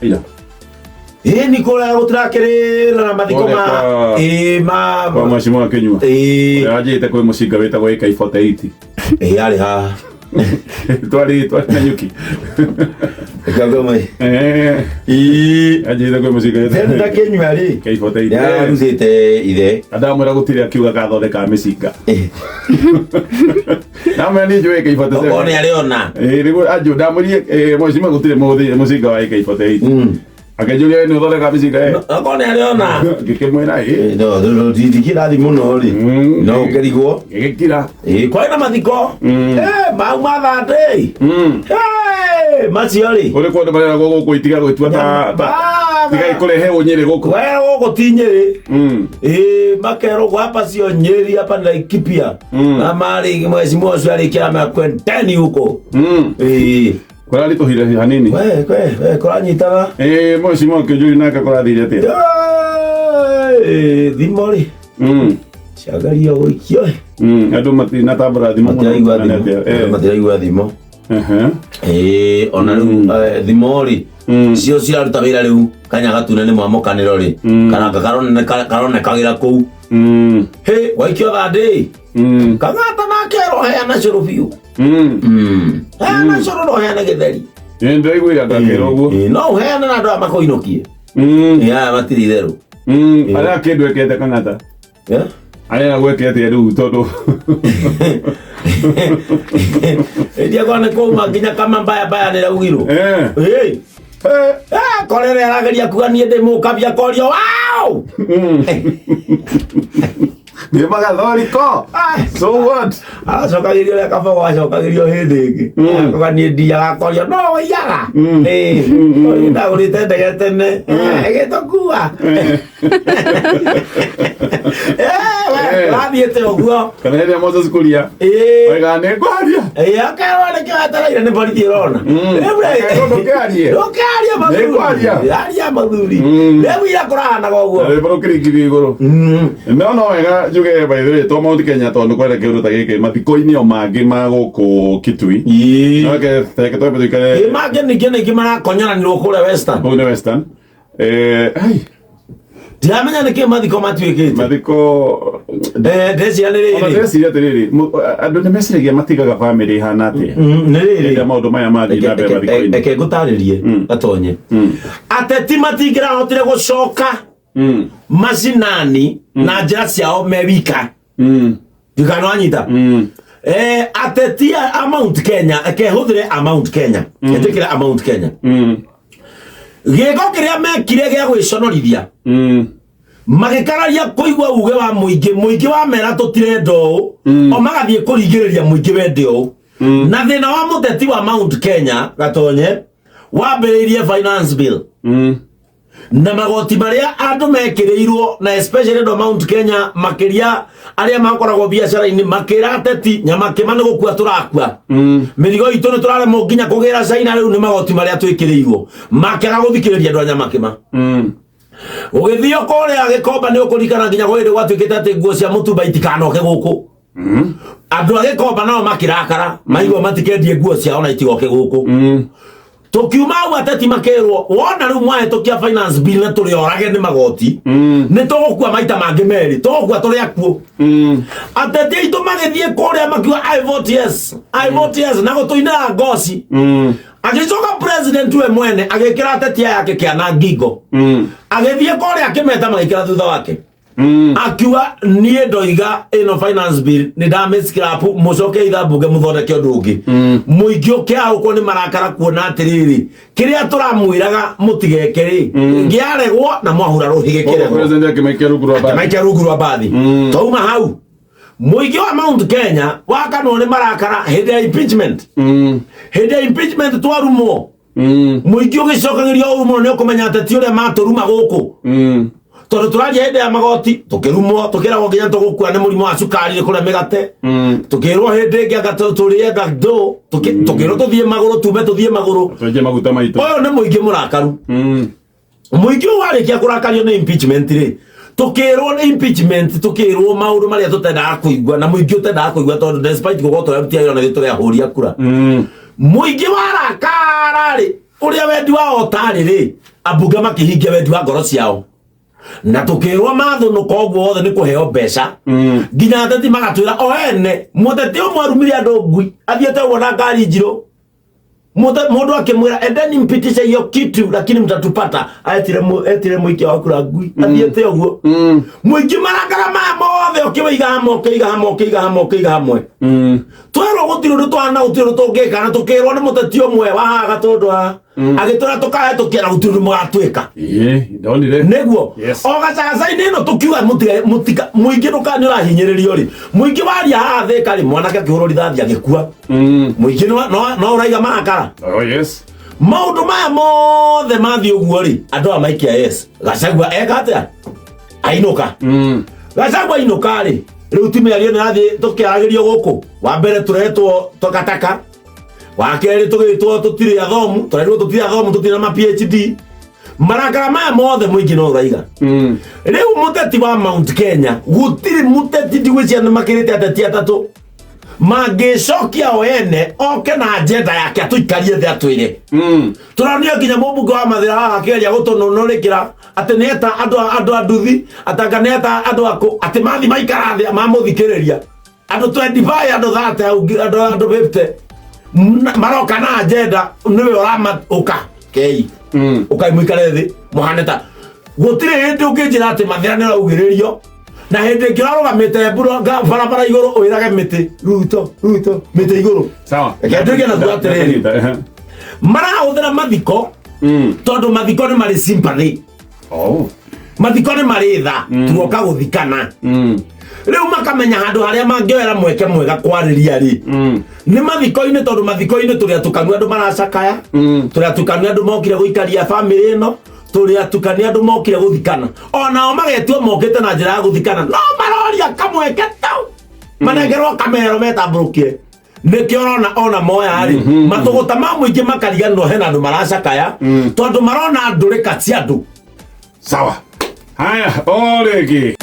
Ira. Ĩĩ nĩ kũrĩa gũtirakĩrĩ na mathiko Kũrĩa ma ĩĩ ma Kwa mheshimiwa Kinyua. Ĩĩ. Ũrĩa wanjĩte kwĩ mũcinga wĩtagwo AK48. Ĩĩ arĩ haha. Twarĩ na nyuki. Kagome. Ĩĩ. Anjĩte kwĩ mũcinga Senator wĩtagwo Kinyua rĩ. AK48. Nĩ ararutĩte ithe. Ndamwĩra gũtirĩ akiuga gathondeka mĩcinga. Ndamwĩra niĩ njũĩ AK47. Okorwo nĩ arĩ ona. Ĩĩ nĩguo anjũ ndamwĩrire mheshimiwa gũtirĩ mũcinga wa AK48. Akĩnjũria nĩ ũthondeka mĩcinga ĩyo. Okorwo nĩ arĩ ona. Ngĩkĩmwĩra ĩĩ. No, ndikĩrathi mũno rĩ. No ũkĩrigwo. Gĩgĩkira. Ĩĩ kwarĩ na mathiko. Eh, mau ma thandĩ. Eh, macio rĩ. Kũrĩ kũndũ mareragwo gũkũ itiga gwĩtua ta tigai kũrehe ũnyĩrĩ gũkũ. We gũkũ ti Nyĩrĩ. Ĩĩ makerwo hapa sio Nyeri, hapa ni Laikipia. Na marĩ mheshimiwa ũcio arĩkia amekwendeni huko. Ĩĩ. Kũraritũhire hanini. We we we kũranyitaga. Ĩĩ mheshimiwa Kĩnjũri nake kũrathire atĩa? Ĩĩ, thimũ rĩ. Ciageria gũikio. Andũ matinatambũra thimũ mũno. Matiraigua Kana thimũ. atĩa? Andũ matiraigua thimũ. Ehe. Ĩĩ ona rĩu thimũ rĩ cio ciraruta wĩra rĩu kanya gatune nĩ mwamũkanĩro rĩ karanga karonekagĩra kũu. Hĩ waikio thandĩ. Kang'ata nake aroheana cũrũ biũ. Heana cũrũ no ũheane gĩtheri. Ĩĩ ndĩraiguire ngakĩra ũguo. Ĩĩ, no ũheane na andũ aya makũinũkie. Ĩĩ aya matirĩ itherũ. Arĩa kĩndũ ekete Kang'ata. Eh? Arĩa gweke atĩa rĩu tondũ Ĩndĩ nĩ kũma nginya kama mbaya mbaya nĩ raugirwo. Eh. Ĩĩ. Eh, korere arageria kuga niĩ ndĩ mũkabia korio wow! Nĩ magathoriko. So what? Aracokagĩrio ũrĩa kabogo acokagĩrio hĩndĩ ĩngĩ. Akuga niĩ ndiaga korio no waiyaga. Ĩĩ. Niĩ ndagũrĩte ndege tene. Ĩgĩtũkua. Eh, we, ũrathiĩte ũguo. Kana hĩndĩ ya Moses Kuria. Ĩĩ. Oigaga nĩ ngwaria. Ĩĩ, akerwo nĩkĩo wetereire nĩ borithi ĩrona. Rĩu rĩ- Akerwo ndũkĩarie. Ndũkĩarie mũthuri. Nĩngwaria. Aria mũthuri. Rĩu ira kũrahanaga ũguo. Na rwĩmbo rũkĩringithio igũrũ. No wega njuge by the way to Mount Kenya tondũ kwenda kĩũndũ ta gĩkĩ mathiko-inĩ o mangĩ ma gũkũ Kitui. Ĩĩ. No reke reke twambe tũikare Ĩĩ, mangĩ ningĩ ningĩ marakonyoranirwo kũrĩa Western. kũu nĩ Western. Ai, Ndiramenya nĩkĩ mathiko matuĩkĩte. Mathiko Ndeciria nĩ Ona rĩrĩ. ndĩreciria atĩrĩrĩ, andũ nĩ meciragia matigaga bamĩrĩ ĩhana atĩa. Nĩ rĩrĩ. Rĩrĩa maũndũ maya mathiĩ na mbere mathiko-inĩ. Reke ngũtarĩrie gatonye. Ateti matingĩrahotire gũcoka macinani na njĩra ciao me wika. Ndikana wanyita. Ateti a Mount Kenya, kehũthĩre a Mount Kenya. Etĩkĩre a Mount Kenya. Gĩko kĩrĩa mekire gĩa gwĩconorithia magĩkararia kũigua uge wa mũingĩ mũingĩ wa mera tũtirenda ũũ o magathiĩ kũringĩrĩria mũingĩ wende ũũ na thĩna wa mũteti wa Mount Kenya gatonye wambĩrĩirie finance bill na magoti marĩa andũ mekĩrĩirwo na especially andũ a Mount Kenya makĩria arĩa makoragwo biacara-inĩ makĩra ateti nyamakĩma nĩ gũkua tũrakua mĩrigo itũ nĩ tũraremwo nginya kũgĩra China rĩu nĩ magoti marĩa twĩkĩrĩirwo makĩaga gũthikĩrĩria andũ a nyamakĩma ũgĩthio kũrĩa gĩkomba nĩ ũkũririkana nginya gwĩ hĩndĩ gwatuĩkĩte atĩ nguo cia mũtumba itikanoke gũkũ andũ a gĩkomba nao makĩrakara maigua matikendie nguo ciao na itigoke gũkũ tũkiuma hau ateti makĩrwo wona rĩu mwahĩtũkia finance bill na tũrĩ orage nĩ magoti nĩ tũgũkua maita mangĩ merĩ tũgũkua tũrĩ akuũ ateti aitũ magĩthiĩ kũrĩa makiuga I vote yes, I vote yes na gũtũinĩra ngoci agĩcoka president we mwene agĩkĩra ateti aya ake kĩana ngingo agĩthiĩ kũrĩa akĩmeta magĩkĩra thutha wake akiuga niĩ ndoiga ĩno finance bill nĩ ndamĩscrap mũcoke itha mbunge mũthondeke ũndũ ũngĩ mũingĩ ũkĩarũkwo nĩ marakara kuona atĩrĩrĩ kĩrĩa tũramwĩraga mũtigeke rĩ ngĩaregwo na mwahura rũhĩ gĩkĩregwo President akĩmaikia rungu rwa mbathi. akĩmaikia rungu rwa mbathi twauma hau mũingĩ wa Mount Kenya wakanwo nĩ marakara hĩndĩ ya impeachment hĩndĩ ya impeachment twarumwo mũingĩ ũgĩcokagĩria ũru mũno nĩ ũkũmenya ateti ũrĩa matũruma gũkũ tondũ tũraria hĩndĩ ya magoti tũkĩrumwo tũkĩragwo nginya tũgũkua nĩ mũrimũ wa cukari nĩ kũrĩa mĩgate tũkĩrwo hĩndĩ ĩngĩ anga tũrĩe anga ndũ tũkĩrwo tũthiĩ magũrũ tume tũthiĩ magũrũ Twenje maguta maitũ. ũyũ nĩ mũingĩ mũrakaru mũingĩ ũyũ warĩkia kũrakario nĩ impeachment rĩ tũkĩrwo nĩ impeachment tũkĩrwo maũndũ marĩa tũtendaga kũigua na mũingĩ ũtendaga kũigua tondũ despite gũkorwo tũrarutia wĩra na ithuĩ tũrĩ ahũri a kura mũingĩ warakara rĩ ũrĩa wendi wao ũtarĩ rĩ Ambunge makĩhingia wendi wa ngoro ciao na tukirwo mathũnũka ũguo othe nĩ kũheo mbeca. Nginya ateti magatwĩra o ene mũteti ũmwe arumire andũ ngui athiĩte ũguo na ngari njirũ. Mũndũ akĩmwĩra, "Endeni mpitishe hiyo kitu, lakini mtatupata." Etire etire mũikia wa kura ngui athiĩte ũguo. Mũingĩ marakara maya mothe ũkĩwĩiga hamwe, ũkĩiga hamwe, ũkĩiga hamwe, ũkĩiga hamwe. Twerwo gũtirĩ ũndũ twana, gũtirĩ ũndũ tũngĩka, na tũkĩrwo nĩ mũteti ũmwe wa haha gatũndũ haha agĩtwĩra tũkahĩtũkia na gũtirĩ ũndũ mũgatwĩka. Ĩĩ, ndonire. Nĩguo. Yes. O gacagaca-inĩ ĩno tũkiuga mũtiga mũingĩ ndũka nĩ ũrahinyĩrĩrio rĩ, mũingĩ waria haha Thĩka rĩ, mwanake akĩhũrwo rithathi agĩkua. Mũingĩ no ũraiga marakara. Oh yes. Maũndũ maya mothe mathiĩ ũguo rĩ, andũ aya maikia yes Gachagua eka atĩa ainũka. Gachagua ainũka rĩ, rĩu ti mĩario nĩ rathiĩ tũkĩaragĩrio gũkũ. Wa mbere tũretwo takataka, wa kerĩ tũgĩtwo tũtirĩ athomu, tũrerirwo tũtirĩ athomu, tũtirĩ na ma PhD. Marakara maya mothe mũingĩ no ũraiga. Rĩu mũteti wa Mount Kenya, gũtirĩ mũteti ndigwĩciria nĩ makĩrĩte ateti atatũ mangĩcokia o ene oke na agenda yake atũikarie thĩ atwĩre. Tũronio nginya mũmbunge wa Mathĩra haha akĩgeria gũtũnũnũrĩkĩra atĩ nĩeta andũ a nduthi atanga nĩeta andũ akũ atĩ mathi maikara thĩ mamũthikĩrĩria andũ 25, andũ 30 hau, andũ 50 maroka na agenda nĩwe ũrama ũka kei ũkai mũikare thĩ mũhane ta gũtirĩ hĩndĩ ũngĩnjĩra atĩ Mathĩra nĩ ũraugĩrĩrio na hĩndĩ ĩngĩ ũrarũgamĩte mbura barabara igũrũ wĩrage mĩtĩ Ruto, Ruto, mĩtĩ igũrũ. Sawa. Reke nduĩke na kuga atĩrĩrĩ. Ehe. Marahũthĩra mathiko tondũ mathiko nĩ marĩ sympathy. Oh. Mathiko nĩ marĩ tha, tuoka gũthikana. Rĩu makamenya handũ harĩa mangĩoera mweke mwega kwarĩria rĩ nĩ mathiko-inĩ, tondũ mathiko-inĩ tũrĩ atukanu, andũ maracakaya, tũrĩ atukanu, andũ mokire gũikaria bamĩrĩ ĩno, tũrĩ atukani, andũ mokire gũthikana, onao magetio mokĩte na njĩra ya gũthikana, no maroria kamweke tau manengerwo kamero metambũrũkie. Nĩkĩo ũrona ona moya rĩ matũgũta ma mũingĩ makariganĩrwo hena andũ maracakaya, tondũ marona ndũrĩka cia andũ. Sawa. Haya, o rĩngĩ.